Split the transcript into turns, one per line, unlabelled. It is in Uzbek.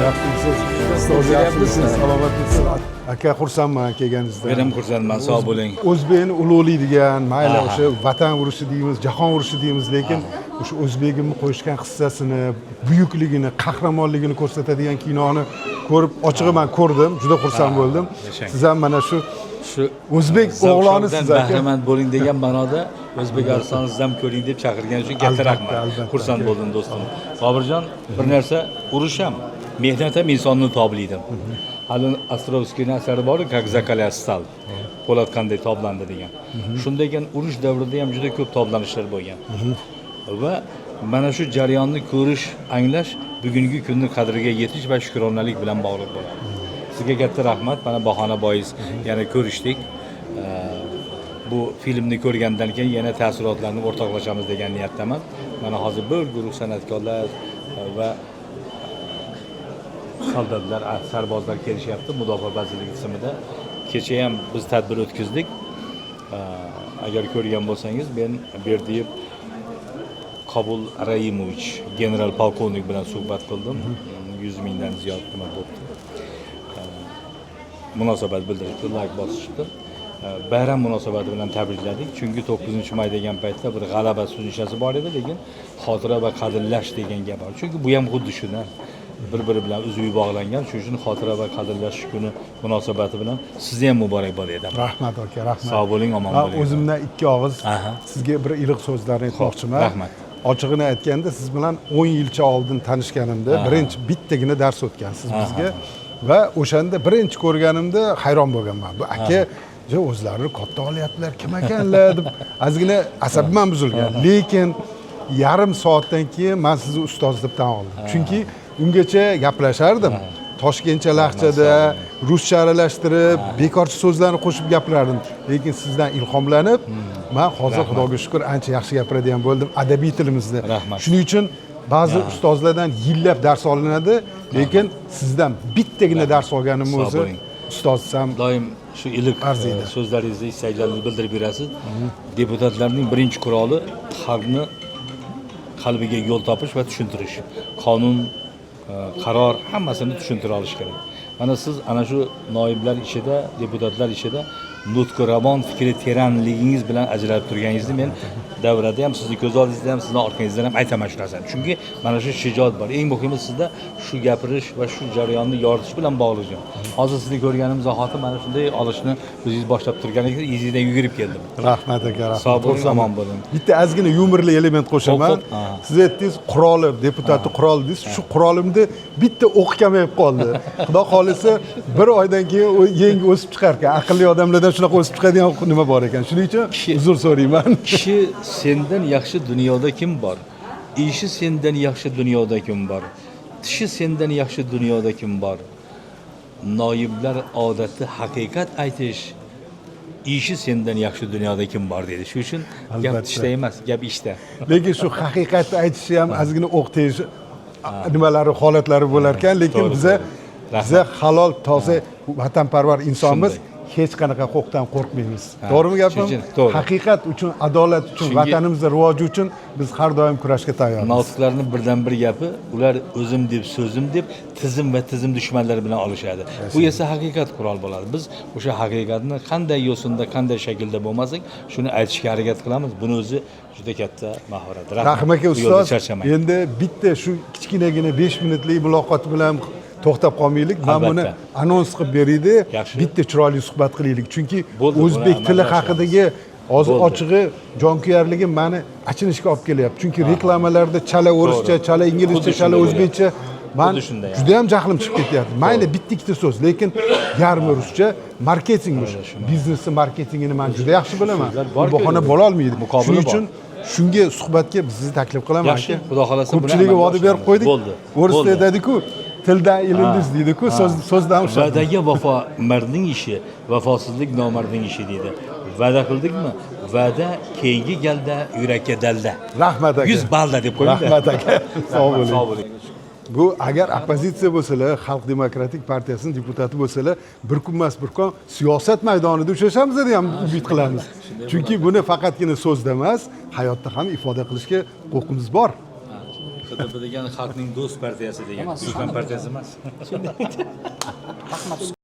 Yaxshimisiz? Ustoz, yaxshimisiz? Salomatmisiz? Aka, xursandman kelganingizdan.
Men ham xursandman, sog' bo'ling.
O'zbekni ulug'laydigan, mayli, o'sha vatan urushi deymiz, jahon urushi deymiz, lekin o'sha o'zbegimni qo'shgan hissasini, buyukligini, qahramonligini ko'rsatadigan kinoni ko'rib, ochig'i, man ko'rdim, juda xursand bo'ldim.
Yashang.
Siz ham mana shu
Shu
o'zbek o'g'lonisiz, aka.
Bahramand bo'ling degan ma'noda o'zbek arsloni siz ham ko'ring deb chaqirgani uchun katta
Albatta,
rahmat.
albatta.
Xursand bo'ldim, do'stim. Boburjon, bir narsa, urush ham, mehnat ham insonni toblaydi. Hali Ostrovskiyni asari bor, "Как закалялась сталь", po'lat qanday toblandi degan. Shunday ekan, urush davrida ham juda ko'p toblanishlar bo'lgan. Va mana shu jarayonni ko'rish, anglash bugungi kunni qadriga yetish va shukronalik bilan bog'liq bo'ladi. Sizga katta rahmat. Mana bahona bois yana ko'rishdik. Bu filmni ko'rgandan keyin yana taassurotlarni o'rtoqlashamiz degan niyatdaman. Mana hozir bir guruh san'atkorlar va soldatlar, sarbozlar kelishyapti Mudofaa vazirligi qismida. Kecha ham biz tadbir o'tkazdik. Agar ko'rgan bo'lsangiz, men Berdiyev Qabul Raimovich, general polkovnik bilan suhbat qildim. 100 mingdan ziyod nima bo'libdi, munosabat bildirishdi, layk bosishibdi. Bayram munosabati bilan tabrikladik, chunki 9-may degan paytda bir g'alaba tushunchasi bor edi, lekin xotira va qadrlash degan gap bor, chunki bu ham xuddi shundan bir biri bilan uzviy bog'langan. Shuning uchun xotira va qadrlash kuni munosabati bilan sizni ham muborakbod etaman.
Rahmat, aka, rahmat.
Sog' bo'ling, omon
Man
bo'ling.
o'zimdan ikki og'iz sizga bir iliq so'zlarni aytmoqchiman.
Rahmat.
Ochig'ini aytganda, siz bilan 10 yilcha oldin tanishganimda birinchi bittagina dars o'tgansiz bizga va o'shanda birinchi ko'rganimda hayron bo'lganman. Bu aka "Jo, o'zlarini katta olyaptilar, kim ekanlar?" deb ozgina asabim ham buzilgan. Lekin yarim soatdan keyin man sizni ustoz deb tan oldim. Chunki ungacha gaplashardim. Toshkentcha lahjada, ruscha aralashtirib, bekorchi so'zlarni qo'shib gapirardim. Lekin sizdan ilhomlanib, man hozir, Xudoga shukur, ancha yaxshi gapiradigan bo'ldim adabiy tilimizda.
Rahmat.
Shuning uchun ba'zi ustozlardan yillab dars olinadi, lekin sizdan bittagina dars olganim
Sog'
o'zi
bo'ling.
ustoz ham
Doim shu iliq
arziydi.
So'zlaringizni, istaklaringizni bildirib yurasiz. Deputatlarning birinchi quroli xalqni qalbiga yo'l topish va tushuntirish. Qonun, qaror, hammasini tushuntira olish kerak. Mana siz ana shu noiblar ichida, deputatlar ichida nutqi ravon, fikri teranligingiz bilan ajralib turganingizni men davrada ham, sizni ko'z oldingizda ham, sizni orqangizdan ham aytaman shu narsani, chunki mana shu shijoat bor. Eng muhimi, sizda shu gapirish va shu jarayonni yoritish bilan bog'liq. Hozir sizni ko'rganim zahoti mana shunday olishni o'zingiz boshlab turgan ekansiz, izingizdan yugurib keldim.
Rahmat, aka, rahmat.
Sog' bo'ling,
Xursandman.
omon bo'ling.
Bitta ozgina yumorli element qo'shaman.
Xo'p, xo'p.
Siz aytdingiz, quroli, deputatni quroli dedingiz. Shu qurolimda bitta o'q kamayib qoldi. Xudo xohlasa, bir oydan keyin u yangi o'sib chiqar ekan. Aqlli odamlardan shunaqa o'sib chiqadigan nima bor ekan. Shuning uchun uzr so'rayman.
Kishi sendan yaxshi dunyoda kim bor, ishi sendan yaxshi dunyoda kim bor, tishi sendan yaxshi dunyoda kim bor? Noiblar odati haqiqat aytish, ishi sendan yaxshi dunyoda kim bor, deydi. Shuning uchun gap tishda emas, gap ishda.
Lekin shu haqiqatni aytishi ham ozgina o'q tegish nimalari, holatlari bo'lar ekan, lekin biza
to'g'ri.
biza halol, toza, vatanparvar insonmiz. Hech qanaqa qo'rqdan qo'rqmaymiz. To'g'rimi gapim?
Shuning uchun, to'g'ri.
Haqiqat uchun, adolat uchun, vatanimizni rivoji uchun biz har doim kurashga tayyormiz.
Notiqlarni birdan bir gapi, ular o'zim deb, so'zim deb tizim va tizim dushmanlari bilan olishadi. Bu esa haqiqat qurol bo'ladi. Biz o'sha haqiqatni qanday yo'sinda, qanday shaklda bo'lmasin, shuni aytishga harakat qilamiz. Buni o'zi juda katta mahorat.
Rahim aka,
Bu yo'lda
ustoz,
charchamang.
Endi bitta shu kichkinagina 5 minutlik muloqot bilan to'xtab qolmaylik. Man buni anons qilib beraydi.
Yaxshi.
Bitta chiroyli suhbat qilaylik, chunki
Bo'ldi, buni
o'zbek tili
amalga oshiramiz.
haqidagi hozir
Bo'ldi.
ochig'i, jonkuyarligim mani achinishga olib kelyapti, chunki reklamalarda chala o'rischa, chala inglizcha,
Xuddi
chala
shunday.
o'zbekcha. Man
Xuddi shunday.
juda ham jahlim chiqib ketyapti. Mayli, bitta ikkita so'z, lekin yarmi ruscha. Marketing, biznesni marketingini man juda yaxshi bilaman.
So'zlar bor-ku,
Bu bahona bo'la olmaydi.
muqobili
Shuning
bor.
uchun shunga suhbatga bizni taklif qilaman,
Yaxshi,
aka.
Xudo xohlasa, buni
Ko'pchiligiga
amalga
va'da berib
oshiramiz.
qo'ydik.
Bo'ldi,
O'rislar
bo'ldi.
aytadiku, tildan ilindingiz deydiku, so'z so'zdan ushladi.
Va'daga vafo mardning ishi, vafosizlik nomardning ishi, deydi. Va'da qildikmi, va'da keyingi galda yurakka dalda.
Rahmat, aka.
100 ballda deb qo'ying.
Rahmat, aka, sog' bo'ling.
Sog' bo'ling.
Bu agar oppozitsiya bo'lsalar, Xalq demokratik partiyasini deputati bo'lsalar, bir kun emas, bir kun siyosat maydonida uchrashamiz degan umid qilamiz, chunki buni faqatgina so'zda emas, hayotda ham ifoda qilishga huquqimiz bor.
KDP degan xalqning do'st partiyasi degan.
Emas,
Dushman partiyasi emas.
Rahmat.